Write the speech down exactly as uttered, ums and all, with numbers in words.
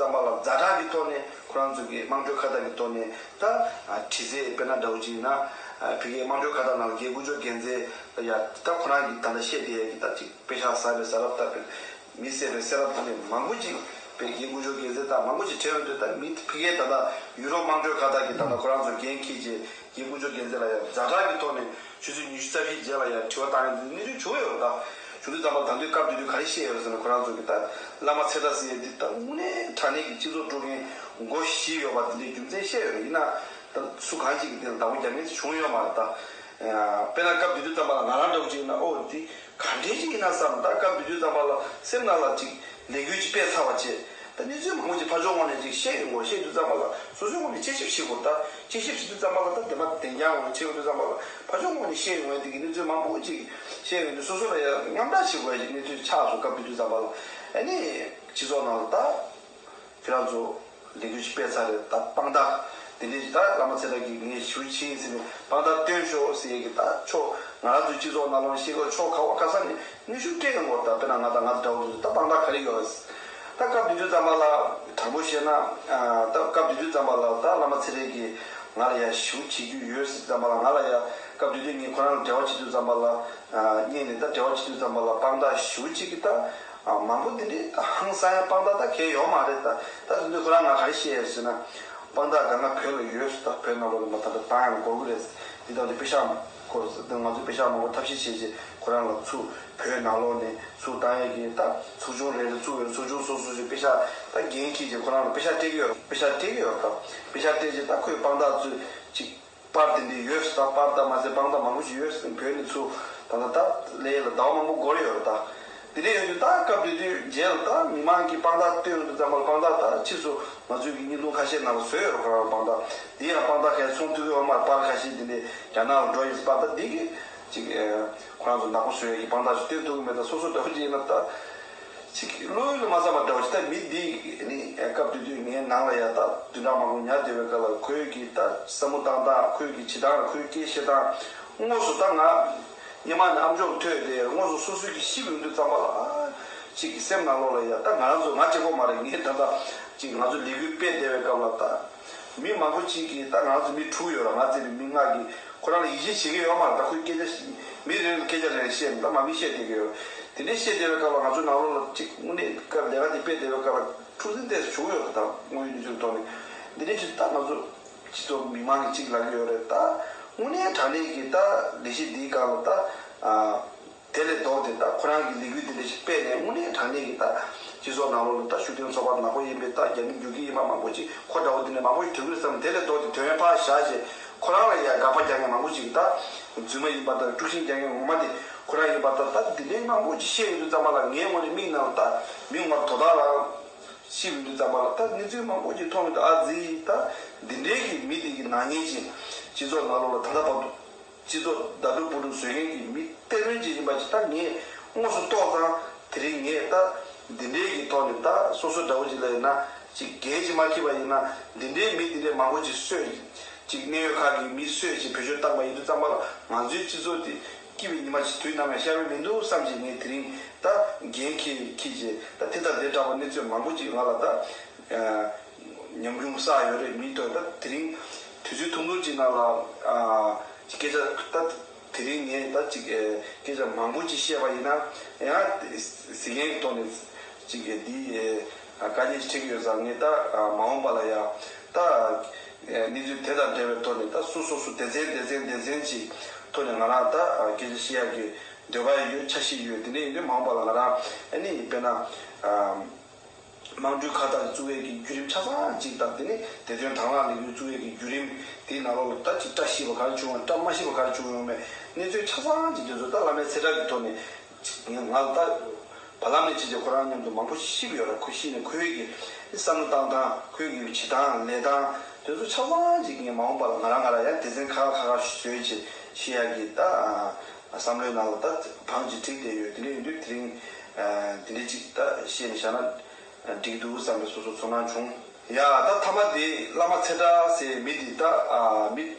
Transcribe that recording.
ཙམ་པ་ལ་ཛ་དྲག་གི་ཐོག་ནས་ཁོ་རང་ཚོ་གི་དམངས་ཁྲོད་ཁ་བརྡ་གི་ཐོག་ནས་ད་དྲི་རྩད་དཔེར་ན་འདྲ་བོ་ཅིག་ཡིན་ན་ཕ་གིའི་དམངས་ཁྲོད་ཁ་བརྡ་ནང་རྒན་དཀོན་མཆོག་རྒྱལ་མཚན་ལ་ཡ་ད་ཁོ་རང་གི་ད་ལྟ་བཤད་བསྡད་ཡ་གི་ད་ཅིག་དཔེ་ཤག་ཟ་བའི་ཟ་རབ་ལྟ་བུའི་མི་བསད་པའི་བསད་རབ་ད་ནི་མང་པོ་ཅིག་དཔེ་རྒན་དཀོན་མཆོག་རྒྱལ་མཚན་དང་མང་པོ་ཅིག་བྲལ་ཡོང་དུས་ད་མི་ཕ་གིའི་ད་ལྟ་ཡུ་རོབ་དམངས་ཁྲོད་ཁ་བརྡ་གི་ད་ལྟ་ཁོ་རང་ཚོ་འགན་འཁྱེར་བྱས། རྒན་དཀོན་མཆོག་རྒྱལ་མཚན་ལ་ཡང་ཛ་དྲག་གི་ཐོག་ནས་ཆུ་ཚོད་ཉི་ཤུ་རྩ་བཞིའི་རྗེས་ལ་ཡང་དྲི་བ་བཏང་ཡ་འདི་གནས་ཚུལ་བྱུང་ཡོད་རེད་ད། བྱུང་དུས་ཙམ་པ་ད་དུང་སྐབས་དེ་དུས་ག་རེ་བཤད་ཡོད་རེད་ཟེར་ན་ཁོ་རང་ཚོ་གི་ད་བླ་མ་ཚེ་བཀྲ་ཟེར་ཡ་འདི་ད་དངོས་གནས་དྲང་གནས་ཀྱི་སྤྱི་ཚོགས་དཀྲུག་མཁན་མགོ་བཞི་ཡོད་པ་འདི་འདྲའི་རྒྱུ་མཚན་བཤད་ཡོད་རེད། ཡིན་ན་ད་སུ་གང་ཞིག་གིས་འདི་ལ་བདག་པོ་རྒྱག་མཁན་ཞིག་བྱུང་ཡོད་མ་རེད་ད། དཔེར་ན་སྐབས་དེ་དུས་ཙམ་པ་ལ་ང་རང་འདྲ་བོ་ཅིག་ཡིན་ན་ཨོ་འདི་ག་འདྲས་ཅིག་ཡིན་ན་བསམ། ད་སྐབས་དེ་དུས་ཙམ་པ་ལ་སེམས་ནང་ལ་ཅིག་ལས་འགུལ་ཅིག་སྤེལ་ཚར་བ་བྱས། ད་གནས་ཚུལ་མང་པོ་ཅིག་ཕར་ཕྱོགས་ངོས་ནས་ཅིག་བཤད་ཡོང་གོ། བཤད་དུས་ཙམ་པ་ལ་སོ་སོའི་ངོས་ནས་དཔྱད་ཞིབ་བྱེད་དགོས། ད་དཔྱད་ཞིབ་བྱེད་དུས་ཙམ་པ་ལ་ད་དེ་མ་བདེན་རྐྱང་ངོས་ནས་བྱེད་ཡོང་དུས་ཙམ་པ་ལ་ཕར་ཕྱོགས་ངོས་ནས་བཤད་ཡོང་བའི་དེ་གི་གནས་ཚུལ་མང་པོ་ཅིག་བཤད་ཡོང་དུས་སོ་སོ་ལ་ཡང་དངངས་སྐྲག་བྱེད་དགོས་ཡ་ཅིག་གནས་ཚུལ་ཆགས་སོང་། སྐབས་དེ་དུས་ཙམ་པ་ལ་ཨ་ནི་སྤྱི་ཚོགས་ནང་ལ་ད། ཁྱེད་རང་ཚོ་ལས་འགུལ་ཞིག་སྤེལ་ཚར་རེད། ད་དཔང་རྟགས་དེ་འདྲའི་ཞིག་ད་བླ་མ་ཚེ་བཀྲ་གིས་ངས་ཞུ་ཕྱིན་ཟེར་ནས་དཔང་རྟགས་སྟོན་ཤོག་ཟེར་ཡས་ཀྱི་ད་ཕྱོགས་ང་རང་ཚོའི་སྤྱི་ཚོགས་ནང་ལོགས་ཤེས་གོ་ཕྱོགས་ག་བ་ག་ས་ནས་གནོན་ཤུགས་སྤྲད་ཡོང་གོ། ད་དཔེར་ན་ང་དང་ང་འདྲ་བོ་ཚོ་ད་དཔང་རྟགས་ག་རེ་ཡོད་ད་སྐབས་དེ་དུས་ཙམ་པ་ལ་དྲང་པོ་བཤད་ན་ད་སྐབས་དེ་དུས་ཙམ་པ་ལ་ད་བླ་མ་ཚེ་བཀྲ་གིས་ང་ལ་ཡ་ཞུ་བྱེད་རྒྱུ་ཡོད་ཟེར་ཙམ་པ་ལ་ང་ལ་ཡ་སྐབས་དེ་དུས་ངས་ཁོ་རང་ལ་འབྲེལ་བ་བྱེད་དུས་ཙམ་པ་ལ། ཨ་སྔོན་ནས་ད་འབྲེལ་བ་བྱེད་དུས་ཙམ་པ་ལ་དཔང་རྟགས་ཞུ་གཅིག་གི་ད་ཨ་མང་པོ་འདི་འདྲའི་ད་ཧང་སང་ཡ་དཔང་རྟགས་ད་གས་ཡོད་མ་རེད་ད། ད་དེ་འདྲའི་ཁོ་རང་ང་ག་རེ་བཤད་ཡོད་ཟེར་ན། དཔང་རྟགས་ག་ང་བོད་ལ་ཡོད་ཟེར། ད་བོད་ནང་ལོགས་ལ་མ་ད་ད་ད་ཡང་དགོས་ཀྱི་རེད། འདི་དང་འདི་དཔེ་ཤག་སྐོར་ཟེར་ད་ང་ཚོ་དཔེ་ཤག་མང་པོ་ཐབས་ཤེས་བྱས་རྗེས་ཁོ་རང་ལ་ཚུར་བོད་ནང་ལོགས་ནས་ཚུར་བཏང་ཡས་ཀྱི་ད་ཚོགས་ཆུང་རེ་རེ་བཙུགས་ཡོད། ཚོགས་ཆུང་སོ་སོ་ཞིག་དཔེ་ཤག་ད་འགན་འཁྱེར་རྗེས་ཁོ་རང་ལ་དཔེ་ཤག་སྤྲད་ཀྱི་ཡོད། དཔེ་ཤག་སྤྲད་ཀྱི་ཡོད་ད། དཔེ་ཤག་སྤྲད་རྗེས་ད་ཁོས་དཔང་རྟགས་ཚུར་ཅིག་པར་དེ་འདྲ་ཡོད་ཟེར། ད་པར་དང་མ་ཟད་དཔང་རྟགས་མང་པོ་ཞིག་ཡོད་ཟེར། བོད་ནས་ཚུར་ད་ལྟ་ད་ལས་ལ་ཟླ་བ་མང་པོ་འགོར་ཡོད་རེད་ད། དེ་འདྲ་ཡོད་དུས་ད་སྐབས་དེ་དུས་རྗེས་ལ་ད་མི་མང་གིས་དཔང་རྟགས་སྟོན་ཡོང་དུས་ཙམ་པ་ལ་དཔང་རྟགས་ད་ཕྱིས་སུ་ང་ཚོའི་གི་བརྙན་ཐུང་ཁ་ཤས་ནང་ལ་བཟོས་ཡོད་རེད། ཁོ་རང་དཔང་རྟགས་འདི་ཡང་དཔང་རྟགས་གས་ཚོང་ཐུག་གི་འོག་མར་པར་ཁ་ཤས་དེ་འདྲ་རྒྱ་ནག་ལ་འགྲོ་ཡིན་ཟེར། པར་ད་འདི་གི་ཅིག་ཁོ་རང་ཚོ་ནག་པོ་བཟོས་ཡོད་ཀྱི་དཔང་རྟགས་ཞིག་སྟོན་ཐུབ་ཀྱི་མེད། ད་སོ་སོ་འདྲ་བོ་ཅིག་ཡིན་ན་ད། ཅིག་བློ་ཡུལ་ལ་མ་བསམ་པ་འདྲ་བོ་ཞིག་ད་མི་འདི་ནི་སྐབས་དེ་དུས་ངའི་ནང་ལ་ཡ་ད་བདུན་ཕྲག་མང་པོ་ཉར་བསྡད་པའི་སྐབས་ལ་ཁོའི་གི་ད་བསམ་བློ་བཏང་སྟངས་ཁོའི་གི་བྱེད་སྟངས་ཁོའི་སྐད་བཤད་སྟངས་དངོས་སུ་ད་ང་སྔོན་མ་ནས་ཨམ་ཅོག་ཐོས་ཏེ་དངོས་སུ་སོ་སོའི་གི་ཤི་བའི་དུས་ཙམ་པ་ལ་ཨ་ཅིག་གི་སེམས་ནང་ལོགས་ལ་ཡ་ད་ང་རང་ཚོ་ང་གཅིག་པོ་མ་རེད། ངས་ད་ལྟ་ཅིག་ང་ཚོ་ལས་འགུལ་སྤེལ་བསྡད་པའི་སྐབས་ལ་ད། མི་མང་པོ་གཅིག་གིས་ད་ང་ཚོ་མི་དྲུག་ཡོད་ར། ང་བརྩིས་པའི་མི་ལྔ་གིས་ཁོ་རང་ལ་ཡིད་ཆེས་བྱེད་ཀྱི་ཡོད་མ་རེད། ད་ཁོའི་སྐད་ཆ་མི་རེ་རེ་ལ་སྐད་ཆ་རེ་རེ་བཤད་ནས་ད་མ་མི་བཤད་བསྡད་ཀྱི་ཡོད། དེ་འདྲའི་བཤད་བསྡད་པའི་སྐབས་ལ་ང་ཚོའི་ནང་ལོགས་ལ་གཅིག་དངོས་གནས་སྐབས་ལས་ཀ་དེ་སྤེལ་བསྡད་པའི་སྐབས་ལ་འཁྲུག་འཛིང་ཏོག་ཙམ་བྱུང་ཡོད་རེད། ད་དངོས་ཡོད་གནས་ཚུལ་ཐོག་ནས་འདི་འདྲའི་ཅིག་ད་ང་ཚོ་སྤྱི་ཚོགས་མི་མང་གིས་གཅིག་ལབ་ཀྱི་ཡོད་རེད། ད་དངོས་གནས་དྲང་གནས་ཀྱི་ད་ལས་གཞི་འདིའི་སྒང་ལ་ད་ཨ། དེ་ལས་ལྡོག་སྟེ་ད་ཁོ་རང་གི་ལས་འགུལ་དེ་འདྲ་ཞིག་སྤེལ་ནས་དངོས་གནས་དྲང་གནས་ཀྱི་ད་སྤྱི་ཚོགས་ནང་ལོགས་ལ་ད་ཤུགས་ལྡན་ཚོགས་པ་ནག་པོ་ཡིན་པའི་ད་རྒྱ་མི་རྒྱུག་གི་ཡིན་པ་མང་པོ་ཅིག་ཁོ་འདྲ་བོ་དེ་འདྲ་མང་པོ་ཞིག་ཐོན་གི་རེད་བསམ། དེ་ལས་ལྡོག་སྟེ་དོན་ཕར་བཞག་བྱས་ཁོ་རང་ལ་ཡ་དགག་པ་རྒྱག་མཁན་མང་པོ་ཅིག་ད་རྫུན་མ་ཡིན་པ་ད་དཀྲུག་ཤིང་རྒྱག་མཁན་ངོ་མ་དེ་ཁོ་རང་ཡིན་པ་ད། ད་དེ་འདྲའི་མང་པོ་ཅིག་བཤད་ཡོང་དུས་ཙམ་པ་ལ་ངའི་ངོས་ནས་མིག་ནང་ལ་ད་མི་ངོ་མ་དོ་བདག་རང་ཤི་ཡོང་དུས་ཙམ་པ་ལ་ད་གནས་ཚུལ་མང་པོ་ཅིག་མཐོང་ཡོང་དུས་ཨ་ཙི་ད་འདི་འདྲའི་གི་མི་དེ་གི་ནག་ཉེས་ཅན་སྤྱི་ཚོགས་ནང་ལོགས་ལ་ད་ལྟ་བར་དུ། སྤྱི་ཚོགས་བརྡ་སྤྲོད་པོ་ཏི་བཟོ་མཁན་གྱི་མི་གཏེ་དཔོན་ཅིག་ཡིན་པ་ཅིག་ད་ངས་དངོས་སུ་རྟོགས་ཙང་དེ་རིང་ངས་ད་འདི་འདྲའི་གི་ཐོག་ནས་ད་སོ་སོ་འདྲ་བོ་ཅིག་ལ་ཡིན་ན་ཅིག་འགན་ཅིག་མ་འཁྱེར་བ་ཡིན་ན་འདི་འདྲའི་མི་འདི་འདྲའི་མང་པོ་ཅིག་གསོད་ཅིག་གནད་ཡོད་ཁག་གི་མི་གསོད་ཅིག་བེད་སྤྱོད་བཏང་པ་ཡིན་དུས་ཙམ་པ་ལ་ང་ཚོའི་སྤྱི་ཚོགས་འདི་སྐྱིད་པའི་ཉི་མ་ཅིག་དུས་ནམ་ཡང་ཤར་བའི་མི་འདུག་བསམ་ཅིག་ངས་དེ་རིང་ད་འགན་འཁྱེར་འཁྱེར་བྱས་ད་དེ་དང་དེ་འདྲ་བ་གནས་ཚུལ་མང་པོ་ཅིག་ང་ལ་ད། ཉམས་མྱོང་བསགས་ཡོད་རེད། མི་ཐོག་ད་དེ་རིང་དུས་ཚོད་ཐུང་ཐུང་ཅིག་ནང་ལ་ཅིག་སྐད་ཆ་ད་དེ་རིང་ངས་ད་ཅིག་སྐད་ཆ་མང་པོ་ཅིག་བཤད་པ་ཡིན་ན་ཡང་གཟིགས་མཁན་གྱི་ཐོག་ནས་ཅིག་འདི་དཀའ་ངལ་ཅིག་འཕྲད་ཀྱི་ཡོད་ཙང་ངས་ད་མ་འོངས་པ་ལ་ཡང་ད་གནས་ཚུལ་དེ་དང་འབྲེལ་བའི་ཐོག་ནས་ད་སོ་སོ་སོ་སྡེ་ཚན་སྡེ་ཚན་སྡེ་ཚན་ཅིག་ཐོག་ནས་ང་རང་ད་སྐད་ཆ་བཤད་ཡག་གི་འདོད་པ་ཡོད། འཆར་གཞི་ཡོད། དེ་འདྲ་ཡིན་དུས་མ་འོངས་པ་ལ་ང་རང་ཨ་ནི་དཔེར་ན། དམངས་ཁྲོད་ཁ་བརྡ་བཙུགས་ཡས་ཀྱི་བརྒྱུད་རིམ་ཆ་ཚང་གཅིག་དང་དེ་ནས་བདེ་དོན་དྭང་བླངས་ལས་འགུལ་བཙུགས་ཡས་ཀྱི་བརྒྱུད་རིམ་དེའི་ནང་ལོགས་ལ་ད་ཅིག་བཀྲ་ཤིས་པ་ག་རེ་བྱུང་བ་བཀྲ་མ་ཤིས་པ་ག་རེ་བྱུང་ཡོང་མེད་གནས་ཚུལ་ཆ་ཚང་གཅིག་དེ་ཚོ་ད་བླ་མའི་ཚེ་བཀྲ་གི་ཐོག་ནས་ཅིག་ང་ང་ལ་ད་བར་ལམ་ནས་ཅིག་ཅིག་ཁོ་རང་མཉམ་དུ་མང་པོ་ཤི་བ་ཡོད་རེད། ཁོ་ཤི་ནས་ཁོའི་གི་བསམ་བློ་བཏང་སྟངས་ཁོའི་གི་བྱེད་སྟངས་ལས་སྟངས་དེ་ཚོ་ཆ་ཚང་གཅིག་ངས་མ་འོངས་པ་ལ་ང་རང་ང་རང་ཡང་སྡེ་ཚན་ཁག་ཁག་ཁག་བཟོས་ཅིག་ཤི་ཡག་གི་ད་བསམ་བློའི་ནང་ལ་ད་བང་ཅིག་བསྒྲིགས་བསྡད་ཡོད། དེ་འདྲ་ཡིན་དུས་དེ་རིང་དེ་འདྲ་ཅིག་ད་བཤད་ནས་བཞག་ན། འགྲིག་འདུག་བསམ་པའི་སོ་སོ་ཚོར་སྣང་བྱུང་། ཡ་ད་མཐའ་མ་དེ་བླ་མ་ཚེ་བཀྲ་ཟེར་མི་དེ་ད་ཨ་མི་